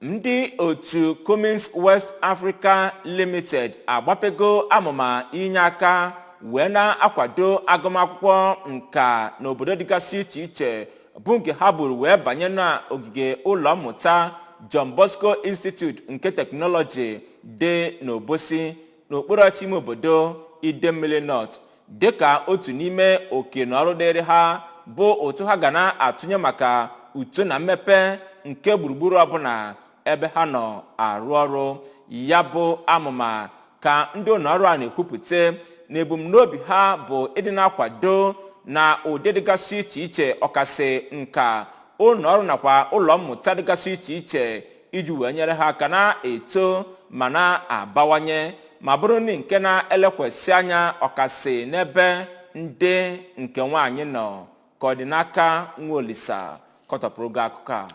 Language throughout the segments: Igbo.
Ndị otu Cummins West Africa Limited agbapego amụma inye aka wee na-akwado agụmakwụkwọ nka n'obodo dịgasị iche iche, bụ nke ha buru wee banye n'ogige ụlọ mmụta John Bosco Institute nke Teknọlọji dị n'Obosi, n'okpuru ọchịchị ime obodo Idemmili North, dịka otu n'ime oke na ọrụ dịịrị ha bụ ụtụ ha ga na-atụnye maka uto na mmepe nke gburugburu ọbụla ebe ha nọ arụ ọrụ. Ya bụ amụma ka ndị ụlọ ọrụ a na-ekwupụta na ebumnobi ha bụ ịdị na-akwado na ụdị dịgasị iche iche, ọkasị nka ụlọ ọrụ nakwa ụlọ mmụta dịgasị iche iche, iji wee nyere ha aka na-eto ma na-abawanye, ma bụrụ ndị nke na-elekwasị anya ọkasị n'ebe ndị nke nwaanyị nọ. Ka ọ dị n'aka Nwaolisa kọtọpụrụ gị akụkọ a.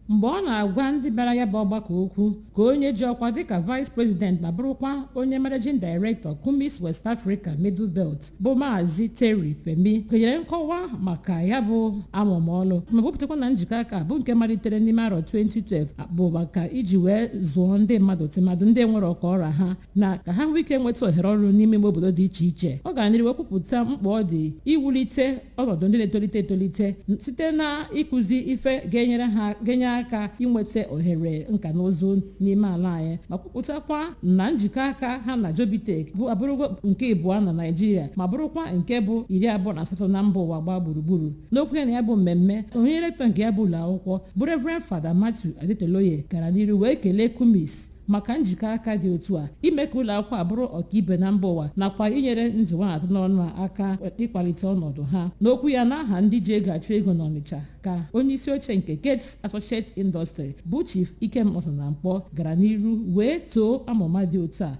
Mgbe ọ na-agwa ndị bịara ya bụ ọgbakọ okwu, ka onye ji ọkwa dịka Vice President ma bụrụkwa onye Managing Director Cummins West Africa Middle Belt, bụ Maazị Terry Femi, kenyere nkọwa maka ya bụ amụma ọlụ ma kwupụtakwa na njikọ aka bụ nke malitere n'ime arọ 2012 bụ maka iji wee zụọ ndị mmadụ, tụmadụ ndị nwere ọka ọra ha, na ka ha nwee ike nweta ohere ọrụ n'ime ime obodo dị iche iche. Ọ gara n'iru wee kwupụta mkpa ọ dị iwulite ọnọdụ ndị na-etolite etolite site na ịkụzi ife ga-enyere ha ga-enye aka inweta ohere nka na ụzụ n'ime ala anyị, ma kwupụtakwa na njikọ aka ha na Jobitech bụ abụrụgo nke ịbụọ na Naịjirịa ma bụrụkwa nke bụ 28 na mba ụwa gbaa gburugburu. N'okwu ya na ya bụ mmemme, onye rector nke ya bụ ụlọ akwụkwọ, bụ Reverend Father Matthew Adetoloye, gara n'iru wee kelee Cummins maka njikọ aka dị otu a ime ka ụlọ akwụkwọ a bụrụ ọkaibe na mba ụwa, nakwa inyere ndụ atụ n'ọnụ aka ịkwalite ọnọdụ ha. N'okwu ya n'aha ndị ji ego achụ ego n'Ọnịcha, ka onye isi oche nke Gates Associate Industry, bụ Chief Ikem Mkpọ, gara n'iru wee too amụma dị otu a,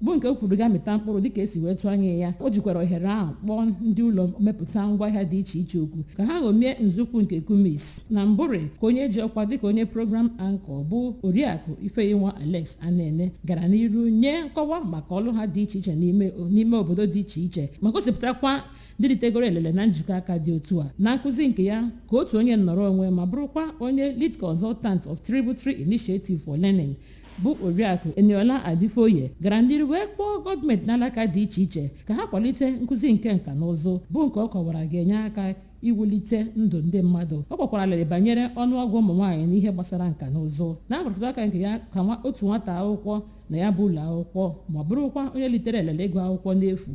bụ nke o kwuru ga-amịta mkpụrụ dịka esi wee tụọ anya ya. O jikwara ohere ahụ kpọọ ndị ụlọ mmepụta ngwaahịa dị iche iche okwu ka ha ṅomie nzọụkwụ nke Cummins. Na mbụrị, ka onye ji ọkwa dịka onye program anchor, bụ Oriakụ Ifeyinwa Alex Anene, gara n'iru nye nkọwa maka ọlụ ha dị iche iche n'ime obodo dị iche iche, ma gosipụtakwa ndị ritegoro elele na njikọ aka dị otu a. Na nkụzi nke ya, ka otu onye nnọrọ onwe ma bụrụkwa onye lead consultant of Tributary Initiative for Learning, bụ Oriakụ Eniola Adifoye, gara n'iru wee kpọọ gọọmenti n'alaka dị iche iche ka ha kwalite nkụzi nke nka na ụzụ, bụ nke ọ kọwara ga-enye aka iwulite ndụ ndị mmadụ. Ọ kpọkwara alịrị banyere ọnụọgụ ụmụ nwaanyị n'ihe gbasara nka na ụzụ. Na nrụrịta ụka nke ya, ka otu nwata akwụkwọ na ya bụ ụlọ akwụkwọ ma bụrụkwa onye litere elele ịgụ akwụkwọ n'efu,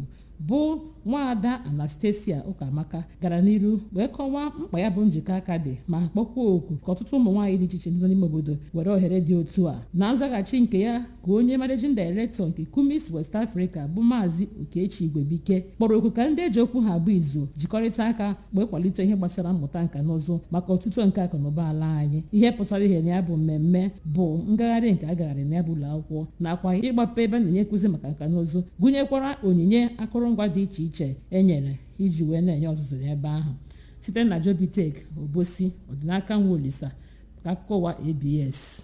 bụ Nwaada Anastasia Ụkamaka, gara n'iru wee kọwaa mkpa ya bụ njikọ aka dị, ma kpọkwuo oku ka ọtụtụ ụmụ nwaanyị dị iche iche nọ n'ime obodo were ohere dị otu a. Na nzaghachi nke ya, ka onye managing director nke Cummins West Africa, bụ Maazị Okechi Igwebike, kpọrọ oku ka ndị eji okwu ha abụ izu jikọrịta aka wee kwalite ihe gbasara mmụta nka na ụzụ maka ọtụtụ nke akụnụba ala anyị. Ihe pụtara ihe na ya bụ mmemme bụ ngagharị nke agagharị na ya bụ ụlọ akwụkwọ, nakwa ịgbape ebe a na-enye nkụzi maka nka na ụzụ, gụnyekwara onyinye akụrụngwa dị iche iche e nyere iji wee na-enye ọzụzụ n'ebe ahụ. Site na Jobitech Obosi, Ọdịnaka Nwaolisa, ka akụkọ ụwa ABS.